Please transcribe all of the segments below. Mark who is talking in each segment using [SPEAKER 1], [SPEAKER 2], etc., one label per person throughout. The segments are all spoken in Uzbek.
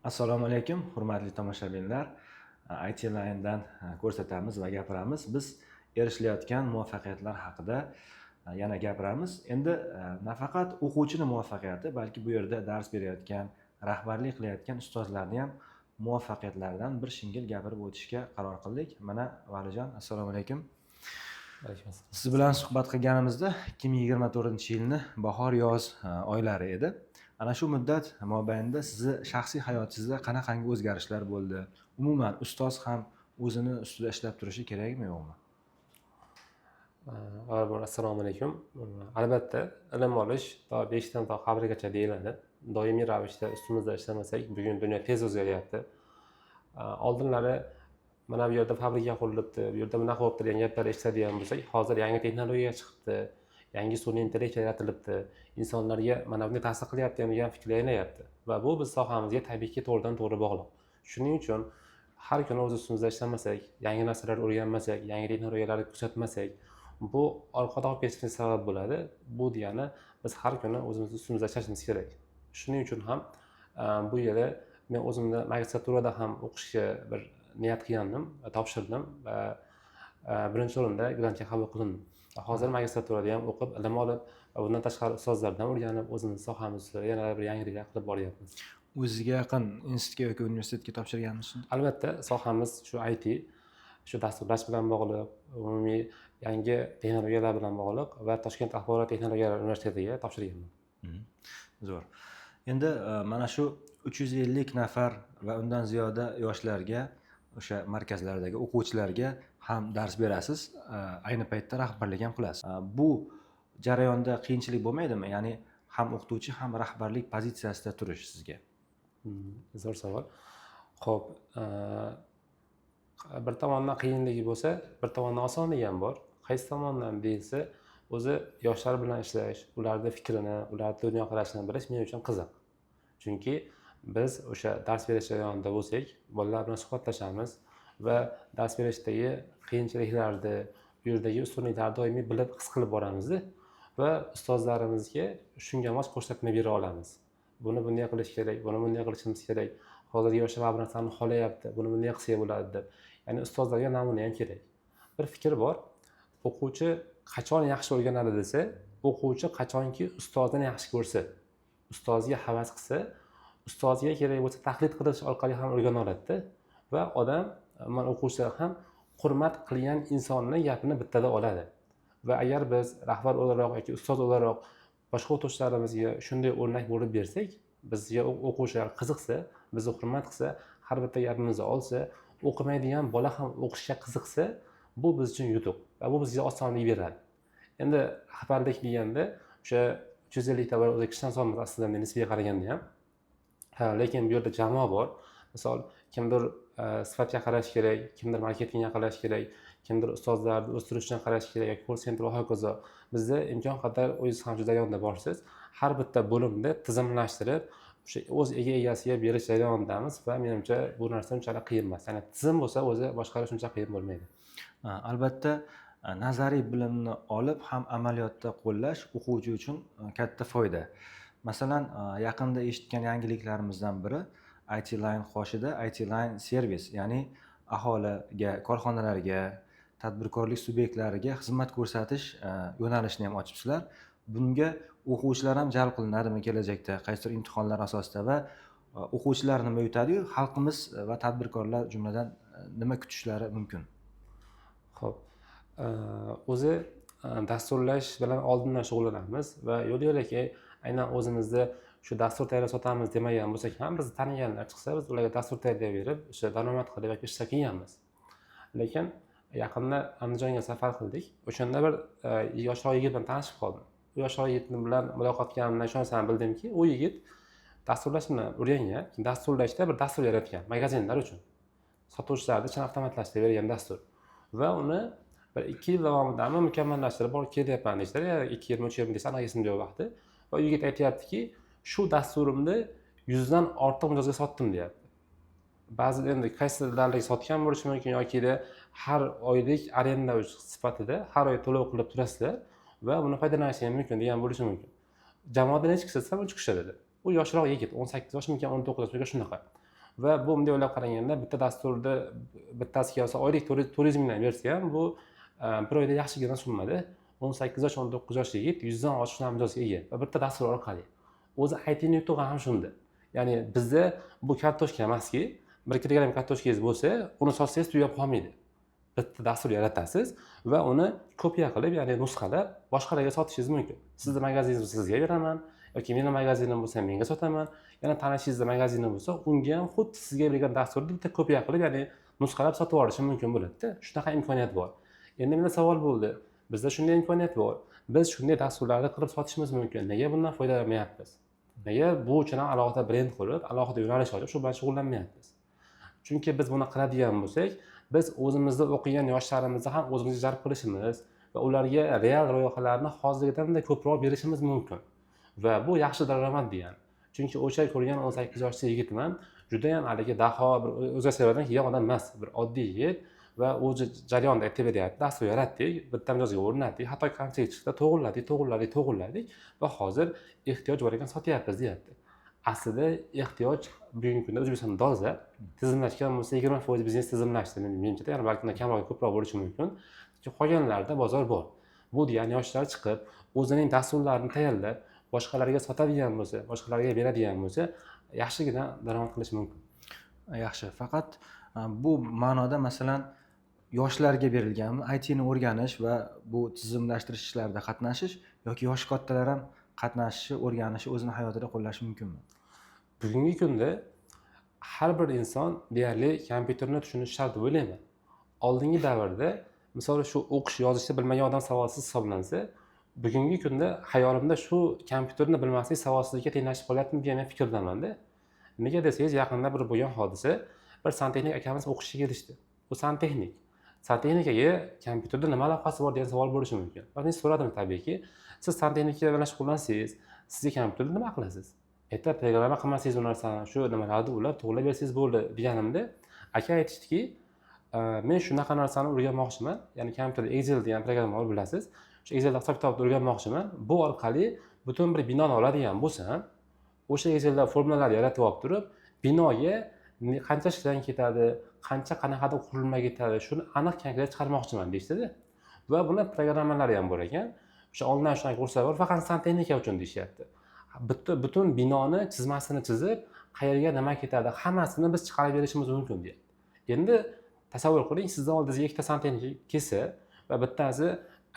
[SPEAKER 1] Assalomu alaykum, hurmatli tomoshabinlar. IT Line'dan ko'rsatamiz va gapiramiz. Biz erishilayotgan muvaffaqiyatlar haqida yana gapiramiz. Endi nafaqat o'quvchini muvaffaqiyati, balki bu yerda dars berayotgan, rahbarlik qilayotgan ustozlarni ham muvaffaqiyatlaridan bir shingil gapirib o'tishga qaror qildik. Mana, Valijon, assalomu alaykum.
[SPEAKER 2] Alaykum assalom.
[SPEAKER 1] Siz bilan suhbat qilganimizda 2024-yilni bahor, yoz oylari edi. Ana shu muddat mobaynida sizni shaxsiy hayotingizda qanaqangi o'zgarishlar bo'ldi? Umuman, ustoz ham o'zini ustida ishlab turishi kerakmi, yo'qmi?
[SPEAKER 2] Avvalambor, assalomu alaykum. Albatta, ilm olish to beshikdan to qabrgacha deyiladi. Doimiy ravishda ustimizda ishlamasak, bugun dunyo tez o'zgaryapti. Oldinlari mana bu yerda fabrika qurilibdi, bu yerda bunaqa bo'libdi degan gaplar eshitadigan bo'lsak, hozir yangi texnologiya chiqibdi, yangi sun'iy intellekt yaratilibdi, insonlarga mana bunday ta'sir qilyapti degan fikrlar yaylayapti va bu biz sohamizga tabiiyki to'g'ridan to'g'ri bog'liq. Shuning uchun har kuni o'z ustimizda ishlamasak, yangi narsalar o'rganmasak, yangi texnologiyalarni kuzatmasak, bu orqada qolib ketishga sabab bo'ladi. Bu degani, biz har kuni o'zimizni ustimizda ishlashimiz kerak. Shuning uchun ham bu yili men o'zimni magistraturada ham o'qishga bir niyat qilgandim va topshirdim va birinchi o'rinda grantga qabul qilindim. Hozir magistraturada ham o'qib, ilm olib va bundan tashqari ustozlardan o'rganib, o'zimizni sohamiz ustida yana bir yangiliklar qilib boryapmiz.
[SPEAKER 1] O'zizga yaqin institutga yoki universitetga topshirganmisiz?
[SPEAKER 2] Albatta, sohamiz shu IT, shu dasturlash bilan bog'liq, umumiy yangi texnologiyalar bilan bog'liq va Toshkent axborot texnologiyalari universitetiga topshirganman.
[SPEAKER 1] Zo'r. Endi mana shu 350 nafar va undan ziyoda yoshlarga, o'sha markazlardagi o'quvchilarga ham dars berasiz, ayni paytda rahbarlik ham qilasiz. Bu jarayonda qiyinchilik bo'lmaydimi, ya'ni ham o'qituvchi, ham rahbarlik pozitsiyasida turish sizga?
[SPEAKER 2] Zo'r savol. Ho'p, bir tomondan qiyinligi bo'lsa, bir tomondan osonligi ham bor. Qaysi tomondan deyilsa, o'zi yoshlar bilan ishlash, ularni fikrini, ularni dunyoqarashini bilish men uchun qiziq. Chunki biz o'sha dars berish jarayonida bo'lsak, bolalar bilan suhbatlashamiz va dars berishdagi qiyinchiliklarni, u yerdagi ustunliklarni doimiy bilib, his qilib boramizda va ustozlarimizga shunga mos ko'rsatma bera olamiz. Buni bunday qilish kerak, buni bunday qilishimiz kerak, hozirgi yoshlar mana bu narsani xohlayapti, buni bunday qilsak bo'ladi deb. Ya'ni ustozlarga namuna ham kerak. Bir fikr bor: o'quvchi qachon yaxshi o'rganadi desa, o'quvchi qachonki ustozini yaxshi ko'rsa, ustozga havas qilsa, ustozga kerak bo'lsa taqlid qilish orqali ham o'rgana oladida. Va odam, mana, o'quvchilar ham hurmat qilgan insonni gapini bittada oladi. Va agar biz rahbar o'laroq yoki ustoz o'laroq boshqa o'qituvchilarimizga shunday o'rnak bo'lib bersak, bizga o'quvchilar qiziqsa, bizni hurmat qilsa, har bitta gapimizni olsa, o'qimaydigan bola ham o'qishga qiziqsa, bu biz uchun yutuq va bu bizga osonlik beradi. Endi rahbarlik deganda, o'sha 350ta bola o'zi kichkina son emas aslida, nisbiy qaraganda ham. Ha, lekin bu yerda jamoa bor. Misol, kimdir sifatga qarash kerak, kimdir marketingga qarash kerak, kimdir ustozlarni o'stirish uchun qarash kerak yoki call center va hokazo. Bizda imkon qadar, o'zingiz ham shu jarayonda borsiz, har bitta bo'limda tizimlashtirib, o'sha o'z egasiga berish jarayonidamiz va menimcha, bu narsa unchalik qiyin emas. Ya'ni tizim bo'lsa, o'zi boshqarish uncha qiyin bo'lmaydi.
[SPEAKER 1] Albatta, nazariy bilimni olib ham amaliyotda qo'llash o'quvchi uchun katta foyda. Masalan, yaqinda eshitgan yangiliklarimizdan biri IT Line qoshida IT Line servis, ya'ni aholiga, korxonalarga, tadbirkorlik subyektlariga xizmat ko'rsatish yo'nalishini ham ochibsizlar. Bunga o'quvchilar ham jalb qilinadimi kelajakda, qaysidir imtihonlar asosida, va o'quvchilar nima yutadiyu, xalqimiz va tadbirkorlar jumladan nima kutishlari mumkin?
[SPEAKER 2] Ho'p, o'zi dasturlash bilan oldindan shug'ullanamiz va yo'l yo'lakay aynan o'zimizda shu dastur tayyorlab sotamiz demagan bo'lsak ham, bizni taniganlar chiqsa, biz ularga dastur tayyorlab berib, o'sha daromad qilib yoki ishlab kelganmiz. Lekin yaqinda Andijonga safar qildik. O'shanda bir yoshroq yigit bilan tanishib qoldim. U yoshroq yigit bilan muloqot qilganimdan shu narsani bildimki, u yigit dasturlash bilan o'rgangan, dasturlashda bir dastur yaratgan, magazinlar uchun sotuvchilarni ichini avtomatlashtirib bergan dastur va uni bir 2 yil davomida mukammallashtirib borib kelyapman deyishdi. 2 yilmi, 3 yilmi desa, aniq esimda yo'q vaqti. Va u yigit aytyaptiki, shu dasturimni 100dan ortiq mijozga sotdim, deyapti. Ba'zi endi qaysilarga sotgan bo'lishi mumkin yokida har oylik arenda sifatida har oy to'lov qilib turasizlar va buni foydalanish ham mumkin degan bo'lishi mumkin. Jamoada nechi kishi desam, uch kishi dedi. U yoshroq yigit, 18 yoshmikan, 19 yoshmikan, shunaqa. Va bu bunday o'ylab qaraganda, bitta dasturni bittasiga yosa oylik 400 mingdan bersa ham, bu bir oyda yaxshigina summada. 18 yosh, 19 yoshli yigit 100dan oshiq mijozga ega va bitta dastur orqali. O'zi ITni yutug'i ham shunda, ya'ni bizda bu kartoshka emaski, 1 kilogramm kartoshkangiz bo'lsa, uni sotsangiz tugab qolmaydi. Bitta dastur yaratasiz va uni kopiya qilib, ya'ni nusxalab boshqalarga sotishingiz mumkin. Sizni magaziningiz bo'lsa, sizga beraman yoki meni magazinim bo'lsa, menga sotaman. Yana tanishingizni magazini bo'lsa, unga ham xuddi sizga bergan dasturni bitta kopiya qilib, ya'ni nusxalab sotib yuborishim mumkin bo'ladida. Shunaqa imkoniyat bor. Endi menda savol bo'ldi: bizda shunday imkoniyat bor, biz shunday dasturlarni qilib sotishimiz mumkin, nega bundan foydalanmayapmiz? Nega bu uchun ham alohida brend qurib, alohida yo'nalish ochib, shu bilan shug'ullanmayapmiz? Chunki biz buni qiladigan bo'lsak, biz o'zimizda o'qigan yoshlarimizni ham o'zimizga jalb qilishimiz va ularga real loyihalarni hozirgidanda ko'proq berishimiz mumkin va bu yaxshi daromad degani. Chunki o'sha ko'rgan 18 yoshli yigitim ham judayam haligi daho, bir o'zga sayyoradan kelgan odam emas, bir oddiy yigit va o'zi jarayonda aytib beryapti: dastur yaratdik, bitta mijozga o'rnatdik, hatto kamchilik chiqdi, to'g'irladik, to'g'irladik, to'g'irladik va hozir ehtiyoj bor ekan, sotyapmiz, deyapti. Aslida ehtiyoj bugungi kunda O'zbekistonda dolzarb. Tizimlashgan bo'lsa, 20% biznes tizimlashdi menimcha, ya'ni balki undan kamroq, ko'proq bo'lishi mumkin. Chunki qolganlarida bozor bor. Bu degani yoshlar chiqib, o'zining dasturlarini tayyorlab, boshqalarga sotadigan bo'lsa, boshqalarga beradigan bo'lsa, yaxshigina daromad qilish mumkin.
[SPEAKER 1] Yaxshi, faqat bu ma'noda, masalan, yoshlarga berilganmi ITni o'rganish va bu tizimlashtirish ishlarida qatnashish yoki yoshi kattalar ham qatnashishi, o'rganishi, o'zini hayotida qo'llashi mumkinmi?
[SPEAKER 2] Bugungi kunda har bir inson deyarli kompyuterni tushunishi shart deb o'ylayman. Oldingi davrda, misol, shu o'qish yozishni bilmagan odam savodsiz hisoblansa, bugungi kunda hayolimda shu kompyuterni bilmaslik savodsizlikka tenglashib qolyaptimi degan men fikrdamanda. Nega desangiz, yaqinda bir bo'lgan hodisa: bir santexnik akamiz o'qishga kelishdi. U santexnik. Santexnikaga kompyuterda nima aloqasi bor degan savol bo'lishi mumkin va men so'radim tabiiyki: siz santexnika bilan shug'ullansangiz, sizga kompyuterda nima qilasiz? Erta programma qilmasangiz, u narsani shu nimalarni ulab to'g'irlab bersangiz bo'ldi, deganimda, aka aytishdiki: men shunaqa narsani o'rganmoqchiman, ya'ni kompyuterda Excel degan programma bor, bilasiz, shu Excelda hisob kitobni o'rganmoqchiman. Bu orqali butun bir binoni oladigan bo'lsam, o'sha Excelda formulalar yaratib olib turib, binoga qancha shlang ketadi, qancha qanaqadir qurilma ketadi, shuni aniq konkret chiqarmoqchiman, deyishdida. Va buni programmalari ham bor ekan, o'sha onlayn shunaqa kurslar bor, faqat santexnika uchun, deyishyapti. Bitta butun binoni chizmasini chizib, qayerga nima ketadi, hammasini biz chiqarib berishimiz mumkin, deyapti. Endi tasavvur qiling, sizni oldingizga ikkita santexnik kelsa va bittasi: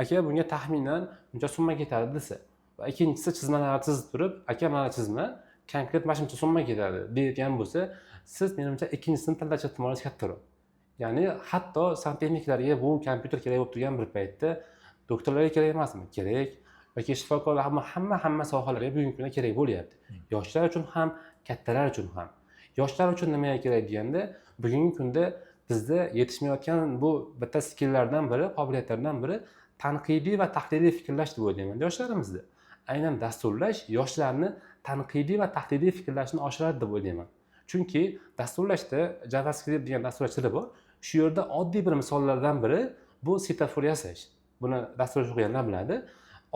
[SPEAKER 2] aka, bunga taxminan buncha summa ketadi, desa va ikkinchisi chizmalarni chizib turib: aka, mana chizma, konkret mana shuncha summa ketadi, deyotgan bo'lsa, siz menimcha ikkinchisini tanlash ehtimolingiz kattaroq. Ya'ni hatto santexniklarga bu kompyuter kerak bo'lib turgan bir paytda doktorlarga kerak emasmi? Kerak. Yoki shifokorlar, hamma sohalarga bugungi kunda kerak bo'lyapti, yoshlar uchun ham, kattalar uchun ham. Yoshlar uchun nimaga kerak deganda, bugungi kunda bizda yetishmayotgan bu bitta skilllardan biri, qobiliyatlardan biri tanqidiy va tahliliy fikrlash deb o'ylayman yoshlarimizda. Aynan dasturlash yoshlarni tanqidiy va tahliliy fikrlashini oshiradi deb o'ylayman. Chunki dasturlashda JavaScript degan dasturlash tili bor. Shu yerda oddiy bir misollardan biri bu svetofor yasash. Buni dasturlash o'qiganlar biladi.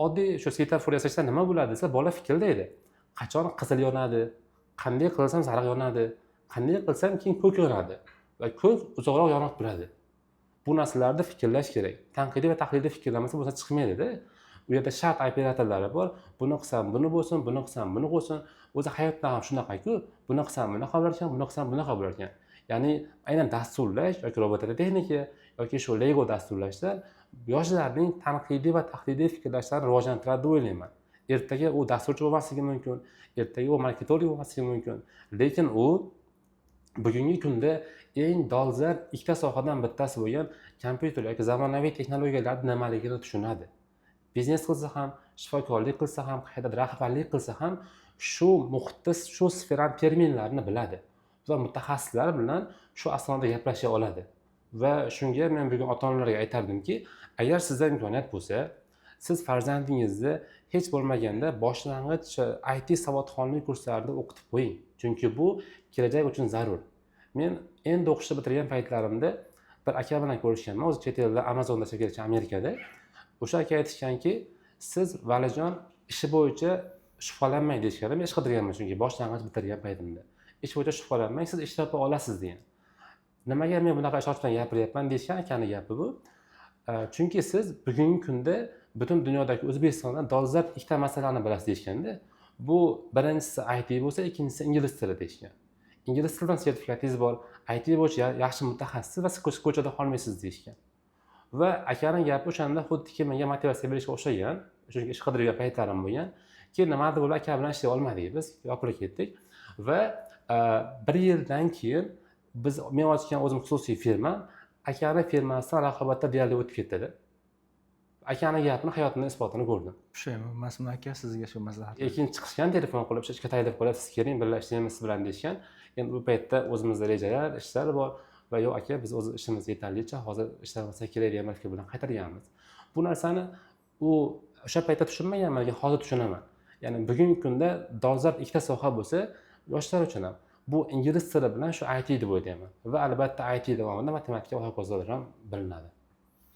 [SPEAKER 2] Oddiy shu svetofor yasashda nima bo'ladi desa, bola fikrlaydi: qachon qizil yonadi, qanday qilsam sariq yonadi, qanday qilsam keyin ko'k yonadi va ko'k uzoqroq yonib turadi. Bu narsalarni fikrlash kerak. Tanqidiy va tahliliy fikrlamasa, bu narsa chiqmaydida. U yerda shart operatorlari bor: buni qilsam buni bo'lsin, buni qilsam buni bo'lsin. O'zi hayotda ham shunaqaku, buni qilsam bunaqa bo'lar ekan, buni qilsam bunaqa bo'lar ekan. Ya'ni aynan dasturlash yoki robototexnika yoki shu Lego dasturlashlar yoshlarning tanqidiy va tahliliy fikrlashlarini rivojlantiradi deb o'ylayman. Ertaga u dasturchi bo'lmasligi mumkin, ertaga u marketolog bo'lmasligi mumkin, lekin u bugungi kunda eng dolzarb ikkita sohadan bittasi bo'lgan kompyuter yoki zamonaviy texnologiyalarni nimaligini tushunadi. Biznes qilsa ham, shifokorlik qilsa ham, qayerdadir rahbarlik qilsa ham, shu muhitda shu sferani terminlarini biladi va mutaxassislar bilan shu asnoda gaplasha oladi. Va shunga men bugun ota onalarga aytardimki, agar sizda imkoniyat bo'lsa, siz farzandingizni hech bo'lmaganda boshlang'ich IT savodxonlik kurslarida o'qitib qo'ying, chunki bu kelajak uchun zarur. Men endi o'qishni bitirgan paytlarimda bir aka bilan ko'rishganman. O'zi chet elda, Amazonda ishlab kelayotgan, Amerikada. O'sha aka aytishganki: siz, Valijon, ishi bo'yicha shubhalanmang, deyishgan. Men ish qidirganman chunki boshlang'ich bitirgan paytimda. Ish bo'yicha shubhalanmang, siz ish topa olasiz, degan. Nimaga men bunaqa ishonch bilan gapiryapman deyishgan, akani gapi bu. Chunki siz bugungi kunda butun dunyodagi, O'zbekistonda dolzarb ikkita masalani bilasiz, deyishganda. Bu birinchisi IT bo'lsa, ikkinchisi ingliz tili, deyishgan. Ingliz tilidan sertifikatingiz bor, IT bo'yicha yaxshi mutaxassis va siz ko'chada qolmaysiz, deyishgan. Va akani gapi o'shanda xuddiki menga motivatsiya berishga o'xshagan, chunki ish qidirgan paytlarim bo'lgan. Keyin nimadir bo'lib, aka bilan ishlay olmadik, biz yopilib ketdik. Va bir yildan keyin biz, men ochgan o'zim xususiy firma akani firmasidan raqobatda deyarli o'tib ketdida. Akani gapini hayotimda isbotini ko'rdim.
[SPEAKER 1] Pushaymon emasmi aka sizga shu maslahat?
[SPEAKER 2] Keyin chiqishgan, telefon qilib, ishga taklif qilib, siz keling, birga ishlaymiz siz bilan, deyishgan. Endi u paytda o'zimizda rejalar, ishlar bor va yo'q aka, biz o'z ishimiz yetarlicha, hozir ishlamasak kerak, degan fikr bilan qaytarganmiz. Bu narsani u o'sha paytda tushunmaganman, lekin hozir tushunaman. Ya'ni bugungi kunda dolzarb ikkita soha bo'lsa yoshlar uchun ham, bu ingliz tili bilan shu IT deb o'ylayman. Va albatta, IT davomida matematika va hokazolar ham bilinadi.